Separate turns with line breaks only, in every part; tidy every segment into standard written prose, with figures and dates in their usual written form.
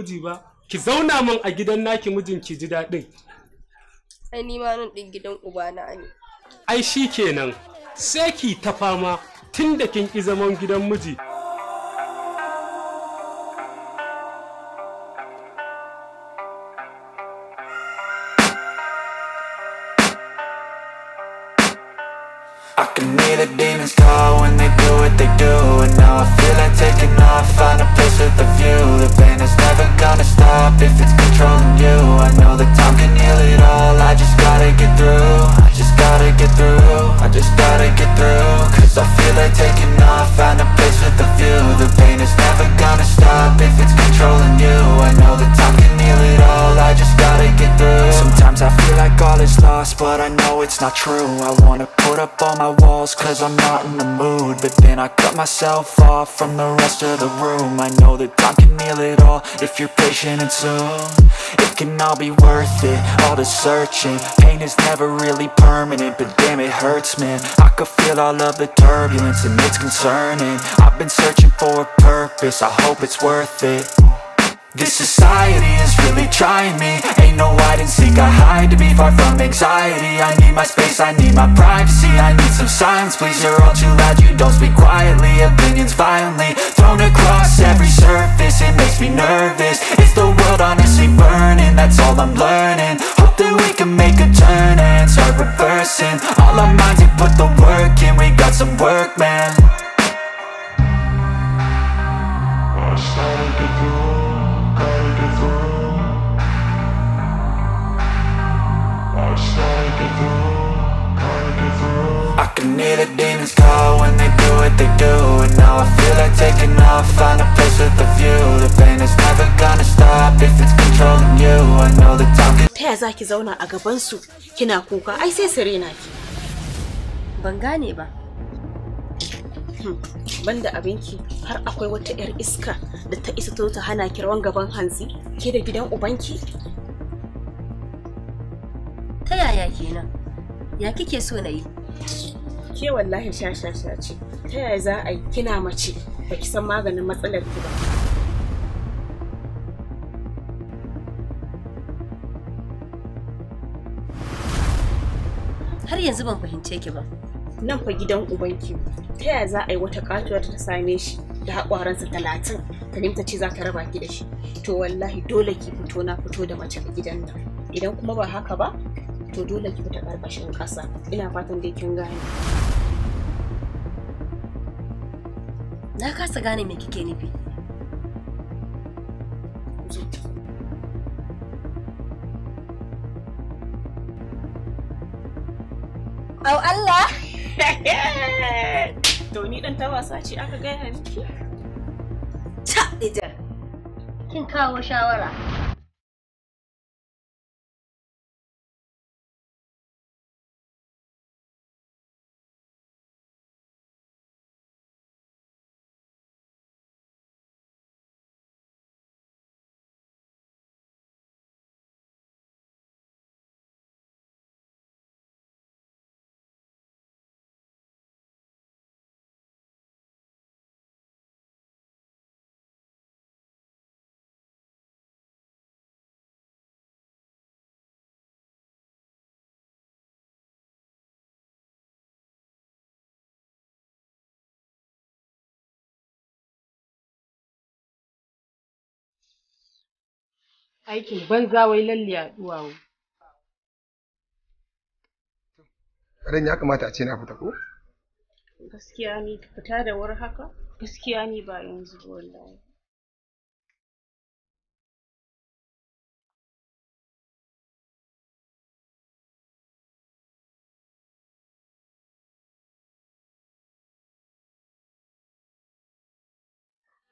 miji ba? Ki zauna min a gidan naki mijin ki ji daɗin.
Ai ni ma nan ɗin gidan ubana ne.
Ai shi kenan sai ki ta fama tun da kin ki zaman gidan miji.
I can hear the demons call when they do what they do. And now I feel like taking off, find a place with a view. The pain is never gonna stop if it's controlling you. I know that time can heal it all, I just gotta get through. I just gotta get through, I just gotta get through. Cause I feel like taking off, find a place with a view. The pain is never gonna stop if it's controlling you. I know that time can heal it all, I just gotta get through. Sometimes I feel like all is lost, but I know it's not true. I wanna put up all my walls cause I'm not in the mood. But then I cut myself off from the rest of the room. I know that time can heal it all if you're patient, and soon it can all be worth it, all the searching. Pain is never really permanent, but damn it hurts, man. I could feel all of the turbulence and it's concerning. I've been searching for a purpose, I hope it's worth it. This society is really trying me. Ain't no hide and seek, I hide to be far from anxiety. I need my space, I need my privacy, I need some silence please. You're all too loud, you don't speak quietly. Opinions violently thrown across every surface. It makes me nervous, is the world honestly burning? That's all I'm learning. Hope that we can make a turn and start reversing all our minds and put the work in. We got some work, man. I can hear the demons call when they do what they do. And now I feel like taking off, find a place with a view. The pain is never gonna stop if it's controlling you. I know the time can.
Ta ya zaki zauna a gaban su kina kuka? Ai sai su rena ki.
Ban gane ba.
Banda abinki har akwai wata yar iska da ta isa ta hana ki rawan gaban hantsi ke da gidan ubanki?
Ta yaya kenan? Ya kike so na yi?
Ke wallahi shashasha ce. Ta yaya za a yi kina mace baki san maganin matsalar ki ba?
Har yanzu ban fahimce ki ba.
Nan fa gidan ubanki. Ta yaya za a yi wata katuwar ta same shi da haƙwaransa 30 ta nemi ta ce za ta raba ki da shi? To wallahi dole ki fito na fito da mace a gidan nan. Idan kuma ba haka ba, to dole ki fita ƙarƙashin ƙasa. Ina fatan dai kin gane.
Na kasa gane me kike nufi. Au Allah!
To ni dan ta wasa ce aka gaya miki?
Ta idan. Kin kawo shawara.
Aikin banza wai lalle a duwawu.
Ran ya kamata a ce na fita ko?
Gaskiya ni fita da wuri haka? Gaskiya ni ba yanzu ba wallahi.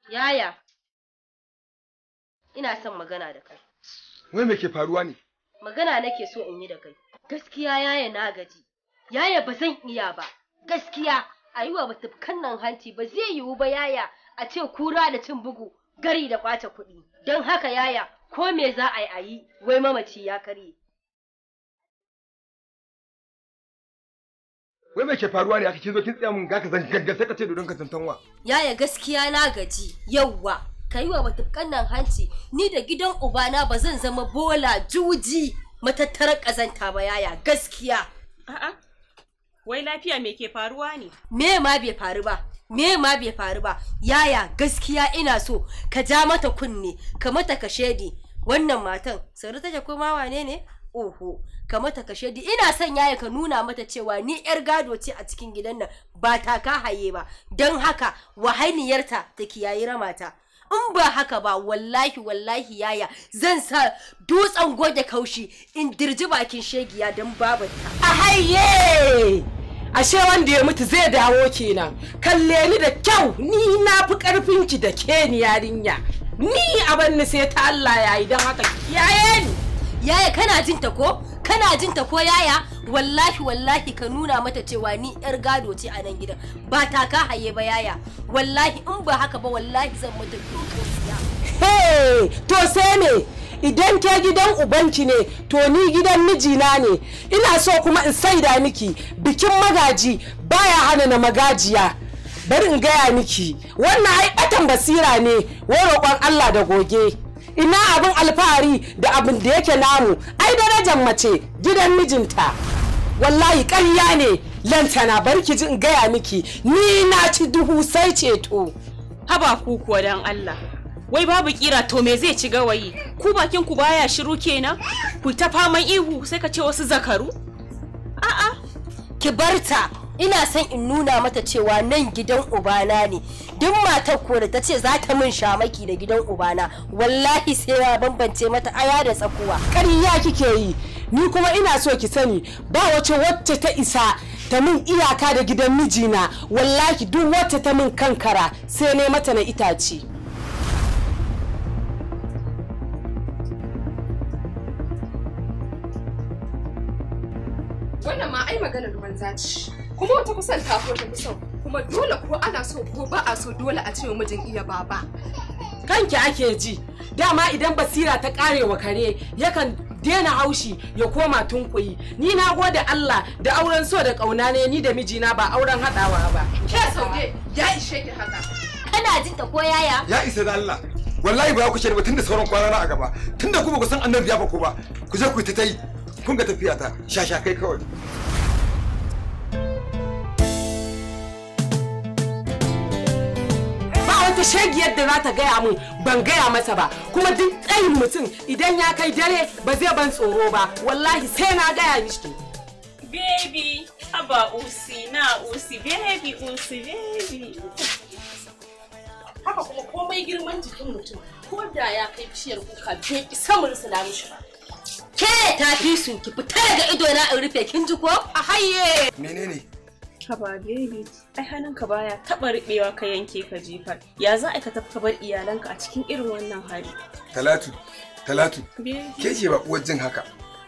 Yaya, ina son magana da kai.
Wai me ke faruwa ne?
Magana nake so in yi da kai. Gaskiya yaya na gaji. Yaya ba zan iya ba. Gaskiya a yi wa batufkan nan hanci ba zai yiwu ba yaya a ce kura da cin bugu gari da kwace kuɗi. Don haka yaya ko me za a yi a yi wai mamaci ya karye.
Wai me ke faruwa ne aka kin zo kin tsaya mun ga ka zan gagga sai ka ce dodon ka tantanwa.
Yaya gaskiya na gaji yauwa. Ka yi wa matukan nan hanci, ni da gidan ubana ba zan zama bola juji matattarar ƙazanta ba yaya gaskiya.
A'a. Wai lafiya me ke faruwa ne?
Me ma bai faru ba? Me ma bai faru ba? Yaya gaskiya ina so ka ja mata kunne, ka mata kashedi. Wannan matan, Sauri take ko ma wane ne? Oho, ka mata kashedi. Ina son yaya ka nuna mata cewa ni yar gado ce a cikin gidan nan ba taka haye ba. Don haka wahainiyarta ta kiyayi ramata. In ba haka ba wallahi wallahi yaya zan sa dutsen goge kaushi in dirji bakin shegiya don babata.
A haye! Ashe wanda ya mutu zai dawo kenan. Kalle ni da kyau, ni na fi karfin ki da ke ni yarinya. Ni abin ni sai ta Allah yayi, don haka kiyaye ni.
Yaya kana jin ta ko? Kana jin ta ko yaya? Wallahi wallahi ka nuna mata cewa ni yar gado ce a nan gidan ba taka haye ba yaya. Wallahi in ba haka ba wallahi zan mata dukan tsiya.
Hey, to sai me? Idan ke gidan ubanki ne, to ni gidan mijina ne. Ina so kuma in saida miki bikin magaji baya hana na magajiya. Bari in gaya miki, wannan ai batan basira ne, wai roƙon Allah da goge. Ina abin alfahari da abin da yake namu, ai darajar mace gidan mijinta. Wallahi ƙarya ne, lantana bari ki ji in gaya miki, ni na ci duhu sai ceto.
Haba ku kuwa dan Allah. Wai babu kira to me zai ci gawayi? Ku bakin ku baya shiru kenan? Ku ta faman ihu sai ka ce wasu zakaru? A'a,
ki barta. Ina son in nuna mata cewa nan gidan ubana ne. Duk matar ko da ta ce za ta min shamaki da gidan ubana, wallahi sai ya bambance mata aya da tsakuwa.
Ƙarya kike yi, ni kuma ina so ki sani ba wace wacce ta isa ta min iyaka da gidan mijina, wallahi duk wacce ta min kankara sai ne mata na itace.
Wannan ma ai maganar banza ce. Kuma wata kusan ta ko ta kusan, kuma dole ko ana so ko ba a so dole a ce mijin iya baba.
Kanki ake ji, dama idan basira ta kare wa kare yakan daina haushi ya koma tunkuyi. Ni na gode Allah da auren so da kauna ne ni da mijina ba auren hadawa ba.
Ke Saude ya ishe ki haka.
Kana jin ta ko yaya?
Ya isa da Allah. Wallahi ba ku shirba tunda sauran kwana na a gaba. Tunda ku ba ku san annabi ya fa ku ba. Ku je ku ta yi. Kun ga tafiya ta shasha kai kawai.
Ba wata shegiyar da za ta gaya mun ban gaya masa ba, kuma duk tsayin mutum idan ya kai dare ba zai ban tsoro ba, wallahi sai na gaya mishi.
Baby, haba usi na usi baby usi baby.
Haka kuma komai girman jikin mutum ko da ya kai bishiyar kuka bai isa mu rusuna mishi ba.
Ke ta fi su ki fita daga ido na in rufe kin ji ko?
A haye.
Menene?
Haba baby, ai hannunka baya taba riɓewa ka yanke ka jefar. Ya za a ka tafi ka bar iyalanka a cikin irin wannan hali?
Talatu, Talatu, ke ce ba uwar jin haka.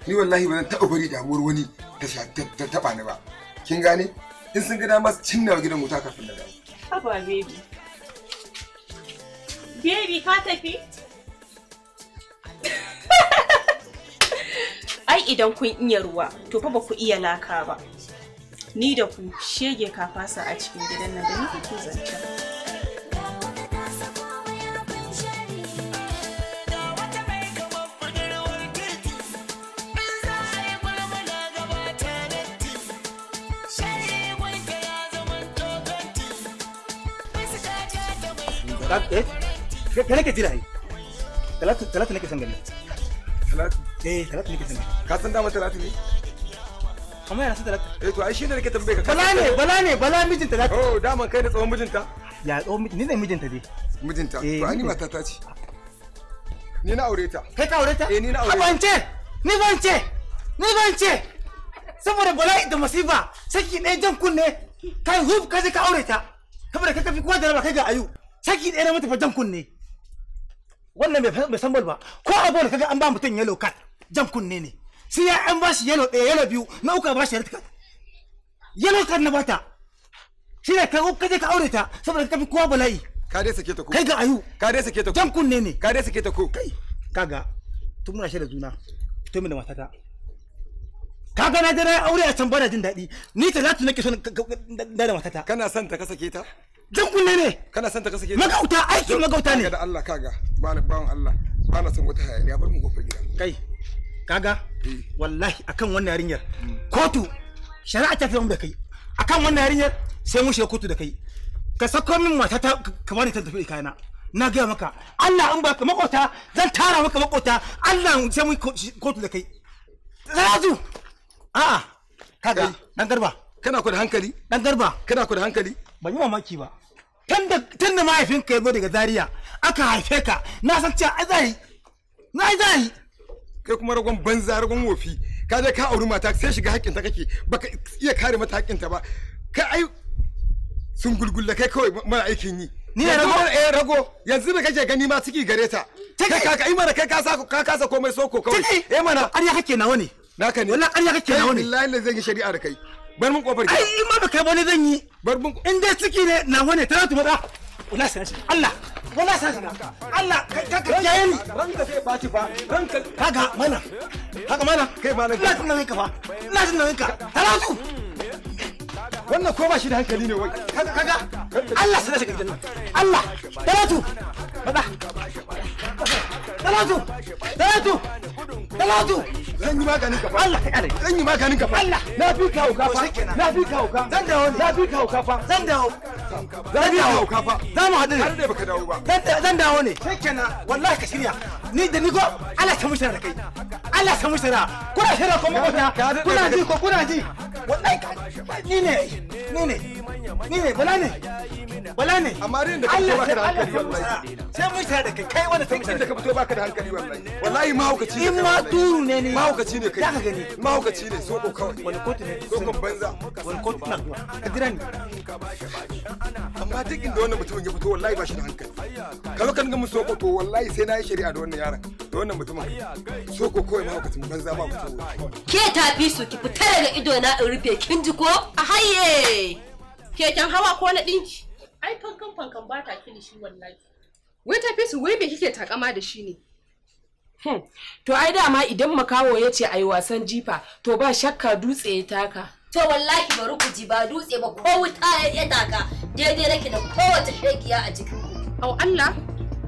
Ni wallahi ba zan taɓa bari damuwar wani ta taɓa ni ba. Kin gane? In sun ga dama su cinna gidan wuta kafin na dawo.
Haba baby. Baby ka tafi? Ai idan kun iya ruwa, to fa ba ku iya laka ba. Ni da ku shege ka fasa a cikin gidan nan da ni kake zancen.
Ka nake jira ai. Talatu, Talatu nake son gani.
Talatu?
Eh, Talatu nake son gani.
Ka san dama Talatu ne?
Amma yana son Talatu.
Eh to ai shine nake tambaye ka.
Bala ne, Bala ne, Bala mijin Talatu.
Oh, dama kai da tsohon mijinta?
Ya tsohon mijin, ni ne mijinta dai.
Mijinta? To ai ni matata ce. Ni na aure ta.
Kai ka aure ta?
Eh ni na aure ta.
Ban ce, ni ban ce, ni ban ce. Saboda bala'i da masifa, saki ɗaya jan kunne, kai huf ka je ka aure ta. Saboda kai ka fi kowa da raba kai ga ayu. Saki ɗaya na mata fa jan kunne. Wannan bai san bol ba. Ko a bol kaga an ba mutum yellow card, jan kunne ne. Sai ya an ba shi yellow ɗaya, yellow biyu, na uku ba shi red card. Yellow card na bata. Shi ne ka je ka aure ta saboda ka fi kowa bala'i.
Ka dai sake ta ko?
Kai ga ayu.
Ka dai sake ta ko?
Jan kunne ne.
Ka dai sake ta ko?
Kai kaga tun muna shaida juna fito min da matata. Kaga na je na aure a can bana jin daɗi. Ni Talatu nake son da matata.
Kana son ta ka sake ta?
Jan kunne ne.
Kana son ta ka sake ta?
Magauta, aikin magauta ne.
Kaga da Allah kaga bawan Allah ba na son wata hayaniya, bar mu kofar gida.
Kai kaga wallahi akan wannan yarinyar kotu shari'a ta fi da kai akan wannan yarinyar, sai mun shiga kotu da kai. Ka sako min mata ta, ka bani ta tafi kayana. Na gaya maka Allah, in baka makota zan tara maka makota. Allah sai mun kotu da kai. Zarazu, a'a, kaga dan garba.
Kana ku da hankali?
Dan garba,
kana ku da hankali?
Ban yi mamaki ba. Tun da mahaifinka ya zo daga Zaria aka haife ka, na san cewa ai zai na ai zai.
Kai kuma ragon banza, ragon wofi, ka je ka auri mata sai shiga haƙƙinta kake, baka iya kare mata haƙƙinta ba. Kai ai sun gulgulla kai kawai mara aikin yi.
Ni ne rago?
Eh rago, yanzu da kake gani ma ciki gare ta. Kai ka ai mana kai ka sa ka kasa komai soko kawai. Eh mana
ƙarya kake, nawa ne?
Naka ne.
Wallahi ƙarya kake, nawa ne.
Billahi la zan yi shari'a da kai. Bar mun kofar gida.
Ai in ma baka bane zan yi.
Bar mun
in dai ciki ne nawa ne. Talatu maza. Wallahi sai Allah, wallahi sai Allah ka ka kiyaye ni.
Ranka zai baci fa. Ranka
kaga mana. Haka mana.
Kai malam.
Ina jin nauyin ka fa. Ina jin nauyin ka. Talatu.
Wannan ko ba shi da hankali ne wai.
Kaga kaga Allah sai shiga gidan nan. Allah Talatu. Maza. Talatu. Talatu. Talatu.
Zan yi maganin ka fa.
Allah ka kare.
Zan yi maganin ka fa.
Allah.
Na fi ka hauka fa. Na fi ka hauka.
Zan dawo ne.
Na fi ka hauka fa.
Zan dawo.
Zan fi ka hauka fa.
Za mu haɗu ne.
Har dai baka dawo ba.
Zan dawo ne. Shikenan wallahi ka shirya. Ni da ni ko Allah ta mushara da kai. Allah ta mushara. Kuna shirya ko makota? Kuna ji ko kuna ji? Wallahi ni ne. Ni ne. Ni ne bala ne. Bala ne.
Amma rin da ka fito baka da hankali wallahi.
Sai mun shirya da kai, kai wanda sai mun
da ka fito baka da hankali wallahi. Wallahi mahaukaci ne.
In ma turu ne ni.
Mahaukaci ne kai.
Za ka gani.
Mahaukaci ne soko kawai.
Wani kotu ne?
Sokon banza.
Wani kotu na zuwa. Ka jira ni.
Amma duk inda wannan mutumin ya fito wallahi ba shi da hankali. Ka zo ka dinga mun soko, to wallahi sai na yi shari'a da wannan yaron da wannan mutumin. Soko kawai, mahaukacin banza, mahaukacin.
Ke tafi su ki fita daga ido na in rufe, kin ji ko?
A haye! Keken hawa ko na ɗinki?
Ai fankan fankan ba ta kilishi wallahi.
Wai tafi su, wai me kike takama da shi ne?
To ai dama idan makawo ya ce ai wasan jifa, to ba shakka dutse ya taka.
To wallahi bari ku ji, ba dutse ba ko wuta ya taka, daidai nake da kowace shegiya a jikin ku.
Au Allah,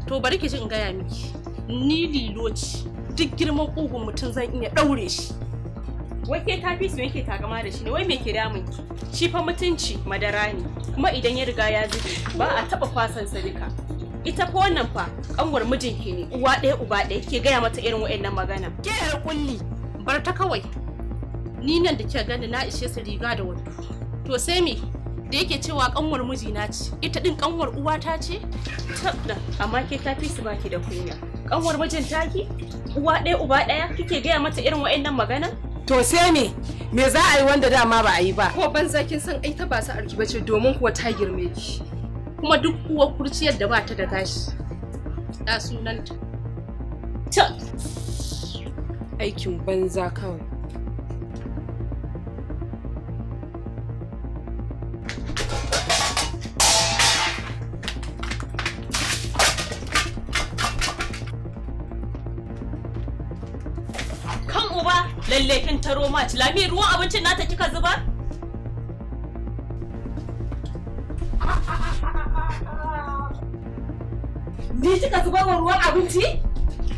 to bari ki ji in gaya miki. Ni lilo ce, duk girman ƙugun mutum zan iya ɗaure shi. Wai ke tafi su yake takama da shi ne, wai me ke damun ki? Shi fa mutunci madara ne, kuma idan ya riga ya zube ba a taɓa kwasan sa duka. Ita fa wannan fa kanwar mijinki ne, uwa ɗaya uba ɗaya, ke gaya mata irin wa'annan magana.
Ke yar kulli,
bar ta kawai. Ni nan da kika gani na ishe su riga da wando. To sai me? Da yake cewa kanwar mijina ce, ita din kanwar uwata ce? Tabda, amma ke tafi su baki da kunya. Kanwar mijin taki, uwa ɗaya uba ɗaya, kike gaya mata irin wa'annan magana?
To sai me? Me za a yi wanda dama ba a yi ba?
Ko banza kin san ai ta ba sa'ar ki bace, domin kuwa ta girme ki.
Kuma duk uwar kurciyar da ba ta da gashi, da sunanta.
Ta aikin banza kawai.
Kan uba, lalle kin taro ma lami ruwan abincin nata kika zuba?
Ni kika zubar wa ruwan abinci?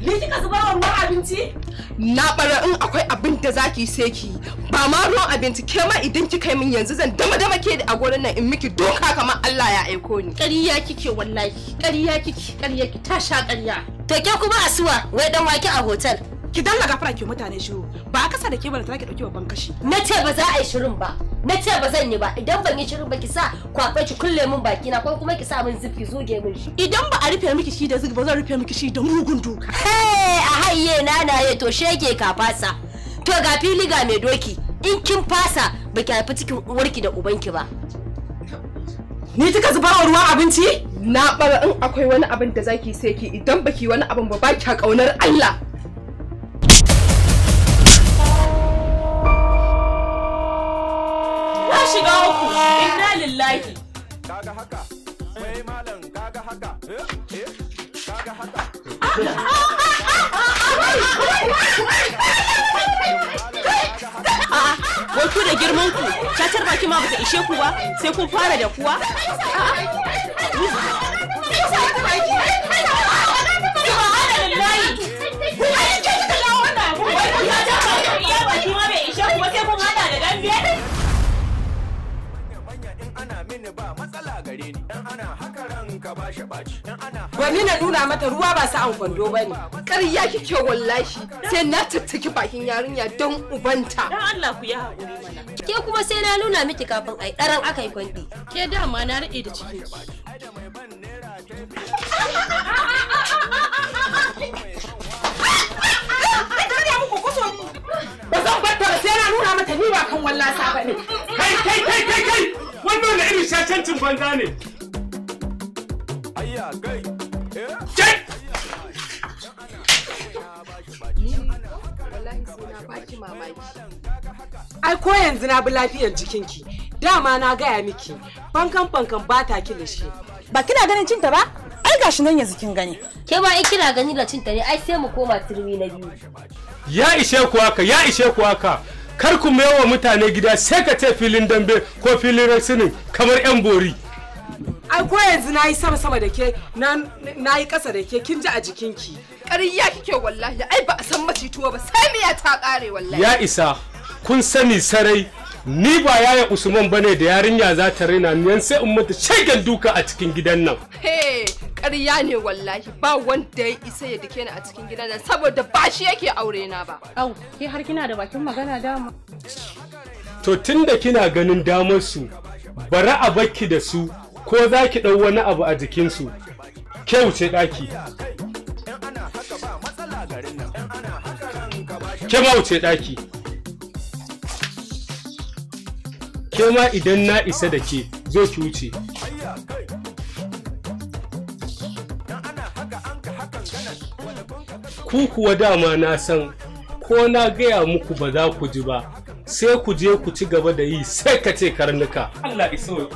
Ni kika zubar wa ruwan abinci?
Na bara in akwai abin da zaki sai ki, ba ma ruwan abinci, ke ma idan kika yi min yanzu zan dama dama ke a gurin nan in miki doka kamar Allah ya aiko ni.
Ƙarya kike wallahi, ƙarya kike, ƙarya ki ta sha ƙarya.
To ke kuma asuwa, wai dan wake a hotel.
Ki dalla gafara ki mutane shiru. Ba a kasa da ke bane ta ki dauki babban kashi.
Na ce ba za a yi shirin ba. Na ce ba zan yi ba. Idan ban yi shirin ba ki sa kwaɓe ki kulle min baki na, ko kuma ki sa min zip ki zuge min shi.
Idan ba a rufe miki shi da zip ba, zan rufe miki shi da mugun duka.
Hey, a haye na naye, to shege ka fasa. To ga fili ga mai doki. In kin fasa ba ki haifi cikin uwarki da ubanki ba.
Ni kika zubar wa ruwan abinci?
Na bara in akwai wani abin da zaki sai ki, idan baki wani abin ba ba kya kaunar Allah.
Na shiga uku, inna lillahi.
Kaga haka, wai malam kaga haka, eh, kaga haka.
A'a, wai ku da girman ku, cacar baki Baki ma bata ishe ku ba sai kun fara da kuwa.
Wani na nuna mata ruwa ba sa'an kwando ba ne.
Ƙarya kike wallahi sai na tattaki bakin yarinya don ubanta.
Dan Allah ku yi haƙuri mana.
Ke kuma sai na nuna miki kafin ai ɗaran aka yi kwanɗi.
Ke dama na riƙe da cikin ki.
Ba zan batta ba sai na nuna mata ni ba kan wallasa ba ne.
Kai kai kai kai kai wannan wani irin shashancin banza ne.
Ai ko yanzu na bi lafiyar jikinki. Dama na gaya miki fankan fankan ba ta kilishi.
Ba kina ganin cinta ba? Ai gashi nan yanzu kin gani.
Ke ba in kina gani da cinta ne ai sai mu koma turmi na biyu.
Ya ishe ku haka, ya ishe ku haka. Kar ku wa mutane gida sai ka ce filin dambe ko filin wrestling kamar yan bori.
Ai ko yanzu na yi sama sama da ke na yi ƙasa da ke kin ji a jikinki.
Ƙarya kike wallahi ai ba a san macituwa ba sai miya ta ƙare wallahi.
Ya isa kun sani sarai ni ba yaya Usman bane da yarinya za ta raina ni sai in mata shegen duka a cikin gidan nan.
He ƙarya ne wallahi ba wanda ya isa ya dake ni a cikin gidan nan saboda ba shi yake aure na ba.
Au ke har kina da bakin magana dama.
To tunda kina ganin damar su bari a bakki da su ko za ki ɗau wani abu a jikinsu ke wuce ɗaki. Ke ma wuce ɗaki. Ke ma idan na isa da ke zo ki wuce. Ku kuwa dama na san ko na gaya muku ba za ku ji ba sai ku je ku ci gaba da yi sai ka ce karnuka. Allah iso.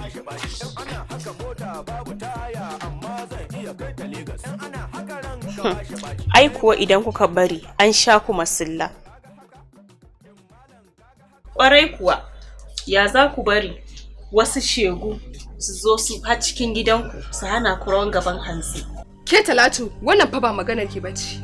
Ai kuwa idan kuka bari an sha ku masilla. Ƙwarai kuwa ya za ku bari wasu shegu su zo su har cikin gidanku su hana ku rawan gaban hantsi.
Ke Talatu wannan fa ba maganar ki bace.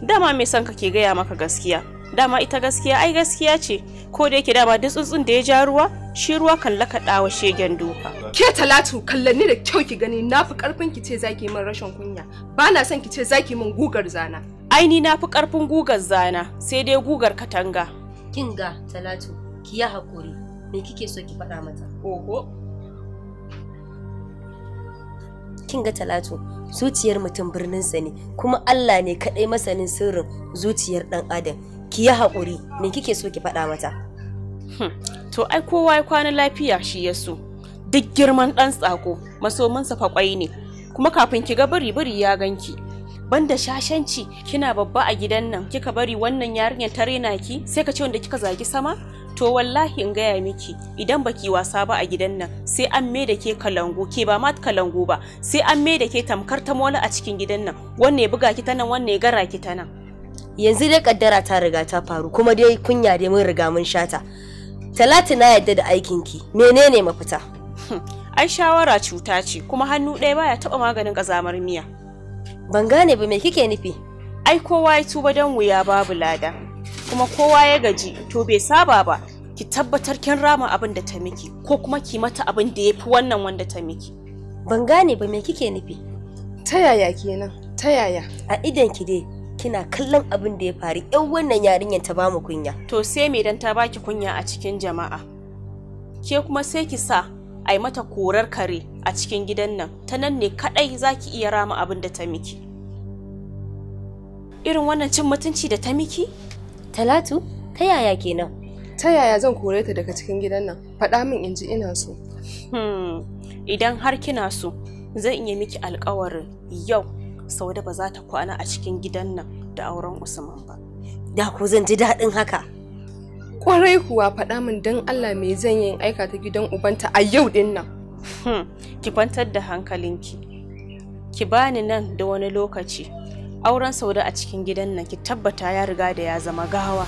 Dama mai son ka ke gaya maka gaskiya. Dama ita gaskiya ai gaskiya ce ko da yake dama duk tsuntsun da ya ja ruwa shi ruwa kan lakaɗa wa shegen duka.
Ke Talatu kallanni da kyau ki gani na fi karfin ki ce zaki min rashin kunya. Ba na son ki ce zaki min gugar zana.
Ai ni na fi karfin gugar zana sai dai gugar katanga.
Kin ga Talatu ki yi hakuri me kike so ki faɗa mata?
Oho.
Kin ga Talatu zuciyar mutum birninsa ne kuma Allah ne kaɗai masanin sirrin zuciyar ɗan adam. Ki yi haƙuri me kike so ki faɗa mata?
To ai kowa ya kwana lafiya shi ya so. Duk girman ɗan tsako masominsa fa kwai ne kuma kafin ki ga biri biri ya ganki. Banda shashanci kina babba a gidan nan kika bari wannan yarinyar ta rena ki sai ka ce wanda kika zagi sama? To wallahi in gaya miki idan baki wasa ba a gidan nan sai an me da ke kalangu ke ba ma kalangu ba sai an me da ke tamkar ta mola a cikin gidan nan wanne ya buga ki ta nan wanne ya gara ki ta nan.
Yanzu dai kaddara ta riga ta faru kuma dai kunya dai mun riga mun shata. Talatu na yadda da aikinki menene mafita?
Ai shawara cuta ce kuma hannu ɗaya baya taɓa maganin ƙazamar miya.
Ban gane ba me kike nufi?
Ai kowa ya tuba don wuya babu lada kuma kowa ya gaji to bai saba ba. Ki tabbatar kin rama abin da ta miki ko kuma ki mata abin da yafi wannan wanda ta miki.
Ban gane ba me kike nufi?
Ta yaya kenan? Ta yaya?
A idan ki dai kina kallon abin da ya faru yan wannan yarinyar ta bamu kunya.
To sai me dan ta baki kunya a cikin jama'a? Ke kuma sai ki sa ai mata korar kare a cikin gidan nan ta nan ne kadai zaki iya rama abin da ta miki. Irin wannan cin mutunci da ta miki?
Talatu, ta yaya kenan?
Ta yaya zan kore ta daga cikin gidan nan? Faɗa min in ji ina so.
Idan har kina so, zan iya miki alƙawarin yau Saude ba za ta kwana a cikin gidan nan da auren Usman ba.
Da ko zan ji daɗin haka.
Kwarai kuwa faɗa min don Allah me zan yi in aika ta gidan ubanta a yau din nan.
Ki kwantar da hankalinki. Ki bani nan da wani lokaci. Auren Saude a cikin gidan nan ki tabbata ya riga da ya zama gawa.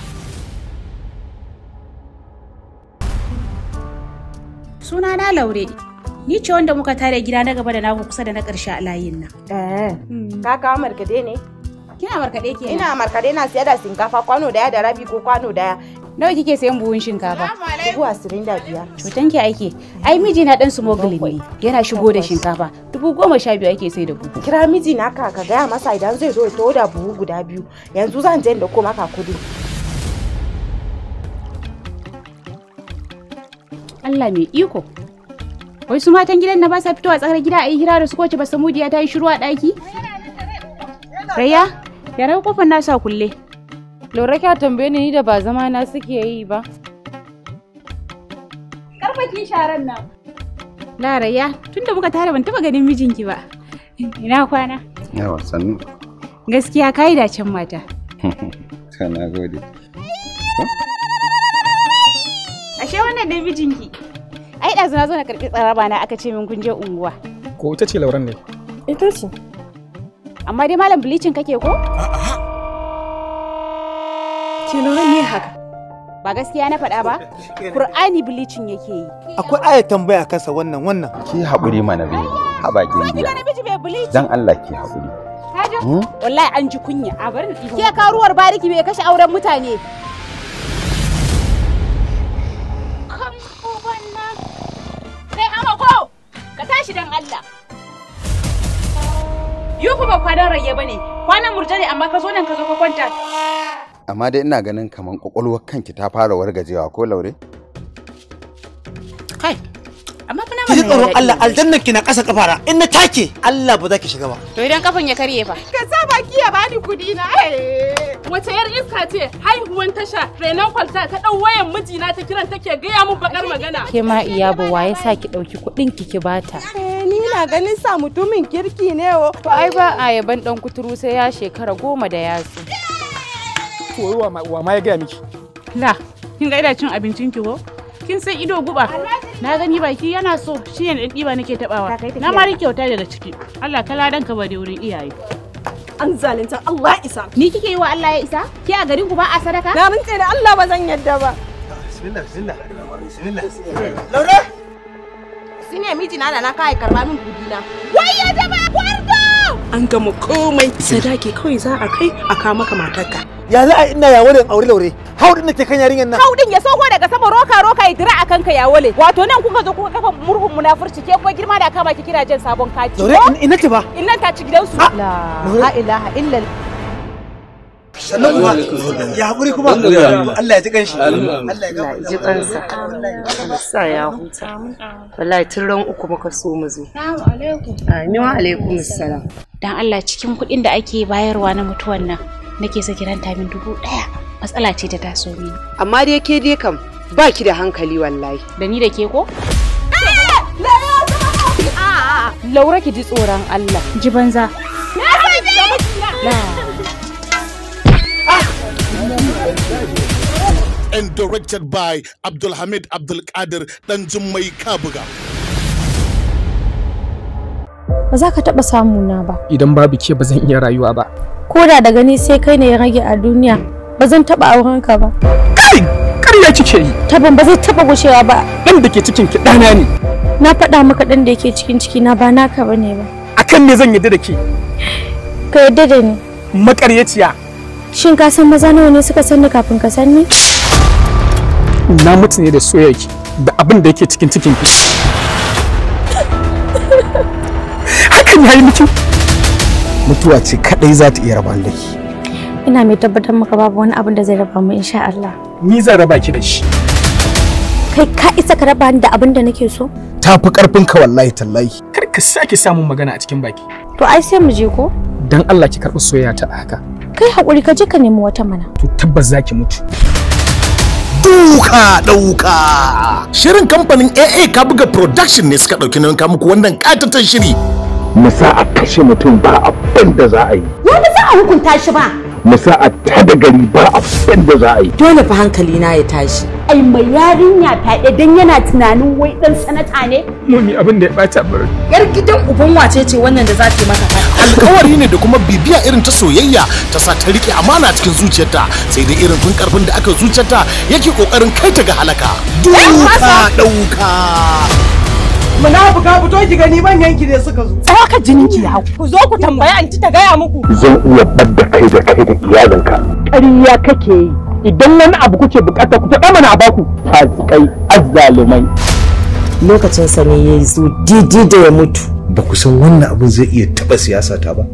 Suna na Laure. Ni ce wanda muka tare gida na gaba da naku kusa da na ƙarshe a layin nan.
Eh. Ka kawo markade ne?
Kina markade kenan?
Ina markade, na siya da shinkafa kwano 1.5 ko kwano 1.
Nawa kike sayan buhun shinkafa?
25,000.
Cutan ki ake. Ai miji na dan smuggling ne. Yana shigo da shinkafa. 12,000 ake sai da buhu.
Kira miji na ka gaya masa idan zai zo ya taho da buhu guda 2. Yanzu zan je in dauko maka kudi.
Allah mai iko. Wai su matan gidan na ba sa fitowa tsakar gida a yi hira da su koce ba samudiya ta yi shiru a ɗaki? Raya, yara kofar na sa kulle.
Laura kya tambaye ni da ba zama na suke yi ba.
Karfa ki sharan nan. La Raya, tunda muka tare ban taba ganin mijinki ba. Ina kwana?
Yawa sannu.
Gaskiya kai da can mata.
To na gode.
Ashe wannan ne mijinki. Ai ɗazu na zo na karɓi tsaraba na aka ce min kun je unguwa.
Ko ita ce Lauran ne?
Ita ce. Amma dai malam bleaching kake ko?
Ke Lauran ne haka?
Ba gaskiya na faɗa ba? Kur'ani bleaching yake yi.
Akwai ayat tambaya kansa wannan.
Ki haƙuri mana bai. Haba gimbiya. Dan Allah ki haƙuri.
Wallahi an ji kunya. A bari ke karuwar bariki bai kashe auren mutane. Kai hama ko! Ka tashi dan Allah. Yufu ba kwanan rage bane, kwanan murja ne amma ka zo nan ka zo ka kwanta.
Amma dai ina ganin kaman kwakwalwar kanki ta fara wargajewa ko Laure?
Kai, amma fa na
Ki ji tsoron Allah, aljannan ki na ƙasa kafara. In na take, Allah ba za ki shiga ba.
To idan kafan ya karye fa.
Ka sa baki ya bani kudi na.
Wace yar iska ce haihuwan tasha renon kwalta ta dau wayan mijina ta kiran take gaya mun bakar magana.
Ke ma iya ba wa ya sa ki dauki kuɗin ki ki bata.
Ni na ganin sa mutumin kirki ne wo.
To ai ba a yaban dan kuturu sai ya shekara 10 da yatsu.
To wa ma ya gaya miki?
La, kin ga ina cin abincin ki ko? Kin san ido guba. Na gani baki yana so shi ne dan diba nake tabawa. Na ma rike kyauta daga ciki. Allah kala dan ka bari wurin iyaye.
An zalunta Allah isa.
Ni kike yi wa Allah ya isa? Ke a garin ku ba a sadaka?
Na rantse da Allah ba zan yadda ba.
Bismillah bismillah. Bismillah. Laure!
Sine mijina da na kai karba min kudi na. Wai ya jama kwarto!
An gama komai sadaki kawai za a kai a kawo maka matarka.
Ya za a ina ya wurin aure Laure? Haudin da ke kan yarinyar nan.
Haudin ya sauko daga sama roka roka ya dira akan ka ya wale. Wato nan kuka zo kuka kafa murhun munafurci ke kuma girma da kama ki kira jan sabon kati.
Laure ina ce ba?
Innan ta ci gidansu.
La ilaha illa.
Sannan kuma ya haƙuri kuma Allah ya ji kanshi. Allah
ya ji kansa. Allah sa ya huta. Wallahi tun ran uku muka so mu zo.
Assalamu alaikum.
Amin wa alaikum assalam.
Dan Allah cikin kuɗin da ake bayarwa na mutuwan nan nake sa kiranta min 1000. Matsala ce ta taso mini.
Amma dai ke dai kam ba ki da hankali wallahi.
Da ni da ke ko?
Laura ki ji tsoron Allah.
Ji banza.
And directed by Abdulhamid Abdulkadir Danjummai Kabuga.
Ba za ka taɓa samuna ba.
Idan babu ke ba zan iya rayuwa ba.
Ko da daga ni sai kai ne ya rage a duniya, ba zan taɓa auren ka ba.
Kai! Ƙarya kike yi!
Taban ba zai taɓa gushewa ba.
Ɗan da ke cikin ki ɗana ne.
Na faɗa maka ɗan da yake cikin ciki na ba naka bane ba.
Akan me zan yarda da ke?
Ka yarda da ni.
Maƙaryaciya.
Shin ka san maza nawa ne suka san ni kafin ka san ni?
Na mutu ne da soyayyaki da abin da yake cikin cikin ki. Hakan ya yi miki.
Mutuwa ce kadai za ta iya raba da ki.
Ina mai tabbatar maka babu wani abin da zai raba mu insha Allah.
Ni zan raba ki da shi.
Kai ka isa ka raba ni da abin da nake so?
Ta fi karfin ka wallahi tallahi.
Kar ka sake samun magana a cikin baki.
To ai sai mu je ko?
Dan Allah ki karɓi soyayya ta a haka.
Kai hakuri ka je ka nemi wata mana.
To tabbas zaki mutu.
Duka ɗauka. Shirin kamfanin AA Kabuga Production ne suka ɗauki nauyin muku wannan ƙatatan shiri.
Mu sa a kashe mutum ba abin da za a yi.
Wani za a hukunta shi ba.
Mu sa a tada gari ba abin da za a yi.
Dole fa hankali na ya tashi.
Ai mai yarinya fyaɗe dan yana tunanin wai dan sanata ne.
Mummy abin da ya bata bar.
Yar gidan uban wace ce wannan da za ta yi maka haka?
Alkawari ne da kuma bibiya irin ta soyayya ta sa ta rike amana cikin zuciyarta, sai dai irin tun karfin da aka zuciyarta yake kokarin kai ta ga halaka. Duka dauka.
Munafuka fito ki gani manyan ki ne suka zo.
Tsaka jinin ki hau. Ku zo ku tambayi anti ta gaya muku.
Zan iya badda kai da kai da iyalinka.
Ƙarya kake yi. Idan wani abu kuke bukata ku faɗa mana a baku. Fasikai azzalumai.
Lokacin sa ne ya zo didi da ya mutu.
Ba ku san wannan abin zai iya taɓa siyasa ta ba.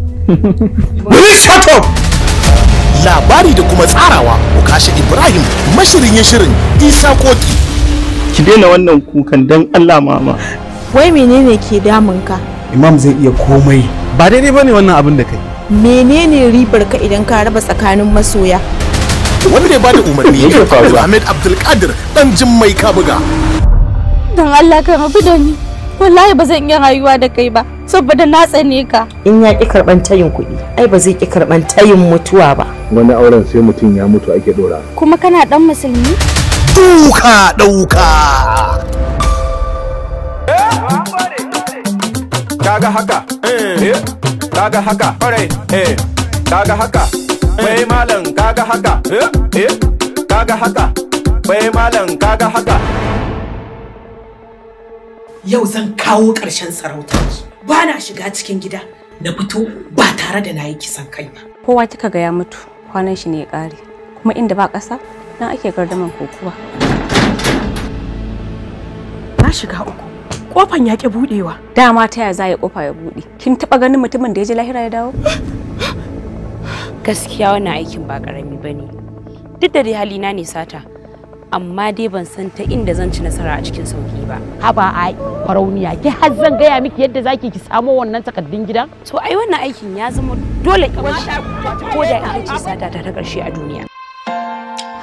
Will you shut up? Labari da kuma tsarawa Ukasha Ibrahim, mashirin ya shirin Isa Koki.
Ki daina wannan kukan dan Allah mama.
Wai menene ke damun ka?
Imam zai iya komai.
Ba daidai bane wannan abin da kai.
Menene ribar ka idan ka raba tsakanin masoya?
Wanda ya bada umarni Ahmed Abdulkadir dan Jimmai Kabuga.
Dan Allah ka rabu da ni. Wallahi ba zan iya rayuwa da kai ba saboda na tsane ka.
In ya ki karban tayin kuɗi, ai ba zai ki karban tayin mutuwa ba.
Wani auren sai mutum ya mutu ake dora.
Kuma kana dan musulmi?
Duka dauka.
Kaga haka, eh, kaga haka, kwarai, eh, kaga haka, wai malam kaga haka, eh, eh, kaga haka, wai malam kaga haka.
Yau zan kawo ƙarshen sarautar. Ba na shiga cikin gida na fito ba tare da na yi kisan kai ba.
Kowa kika ga ya mutu, kwanan shi ne ya ƙare. Kuma inda ba ƙasa, nan ake gardaman kokuwa.
Na shiga uku. Kofan ya ƙi buɗewa.
Dama ta ya za ya kofa ya buɗe? Kin taɓa ganin mutumin da ya je lahira ya dawo?
Gaskiya wannan aikin ba ƙarami ba ne. Duk da dai halina ne sata, amma dai ban san ta inda zan ci nasara a cikin sauki ba.
Haba ai, farauniya, ki har zan gaya miki yadda zaki ki samo wannan takardun gidan?
To ai wannan aikin ya zama dole ko da ita ce sata ta ta ƙarshe a duniya.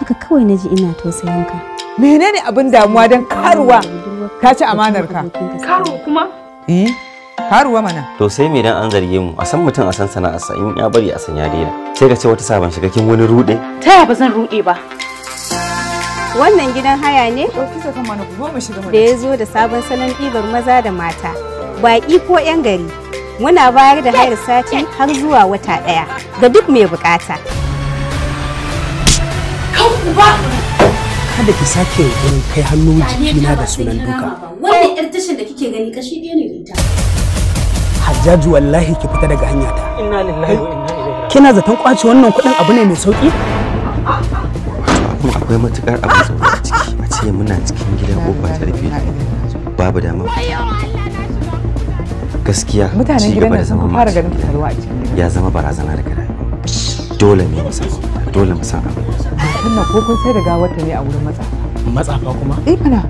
Haka kawai na ji ina tausayin ka.
Menene abin damuwa don karuwa ka ci amanar ka?
Karuwa kuma?
Eh, karuwa mana.
To sai me dan an zarge mu, a san mutum a san sana'arsa, in ya bari a san ya daina. Sai ka ce wata sabon shiga kin wani rude.
Ta ya ba zan rude ba?
Wannan gidan haya ne?
Da
ya zo da sabon salon ɗibar maza da mata, baƙi ko 'yan gari. Muna bayar da hayar sati har zuwa wata ɗaya ga duk mai buƙata.
Kan uba!
Kada ki sake yunkurin kai hannu jikina da sunan duka.
Wannan 'yar tashar da kike gani kashi ɗaya ne da ita.
Hajjaju wallahi ki fita daga hanyata.
Inna lillahi wa inna ilaihi.
Kina zaton kwace wannan kuɗin abu ne mai sauki?
Akwai matukar abin tsoro a ciki, a ce muna cikin gida kofa ta rufe babu dama. Gaskiya
mutanen
ci
gidan
gaba da
nan sun
zaman
fara
mace
ganin fitarwa a cikin gidan.
ya zama barazana daga rayuwa. Dole ne mu san mafita, dole mu san abin.
Matan nan ko kun sai da gawarta ne a wurin matsafa.
Matsafa kuma?
Eh mana.